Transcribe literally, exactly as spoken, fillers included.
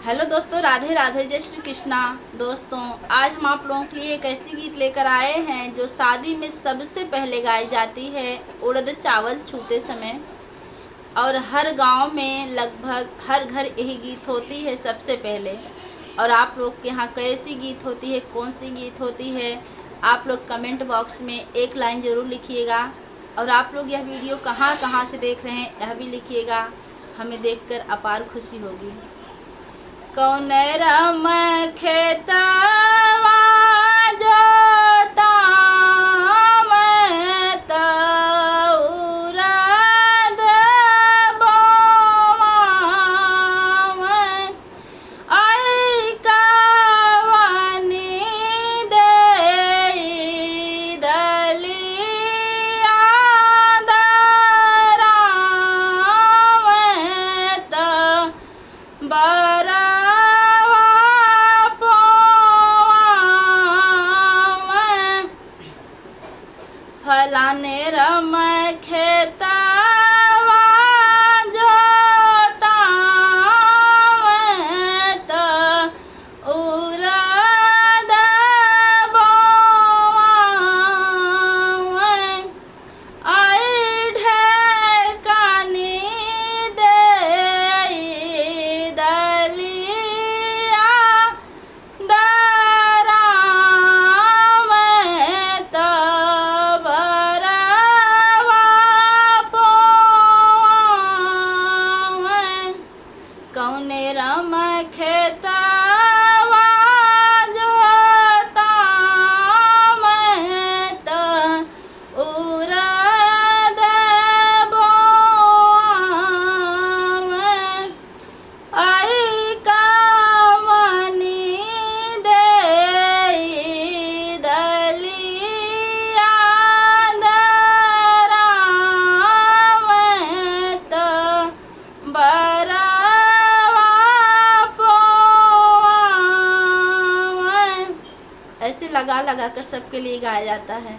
हेलो दोस्तों, राधे राधे, जय श्री कृष्णा। दोस्तों, आज हम आप लोगों के लिए एक ऐसी गीत लेकर आए हैं जो शादी में सबसे पहले गाई जाती है उड़द चावल छूते समय। और हर गांव में लगभग हर घर यही गीत होती है सबसे पहले। और आप लोग के यहाँ कैसी गीत होती है, कौन सी गीत होती है, आप लोग कमेंट बॉक्स में एक लाइन ज़रूर लिखिएगा। और आप लोग यह वीडियो कहाँ कहाँ से देख रहे हैं, यह भी लिखिएगा, हमें देखकर अपार खुशी होगी। कौन राम खेतवा जोतावै त उरद बोवावै, आई कवनी देई दलिया दरावै त बरवा पोवावै। फलाने रम खेतवा जोतावै त उरद बोवावै, आई ढेकानी देई दलिया दरावै त बरवा पोवावै। कौने राम खेतवा जोतावै त उरद बोवावै, आई कवनी देई दलिया दरावै त बरवा पोवावै। ऐसे लगा लगा कर सबके लिए गाया जाता है।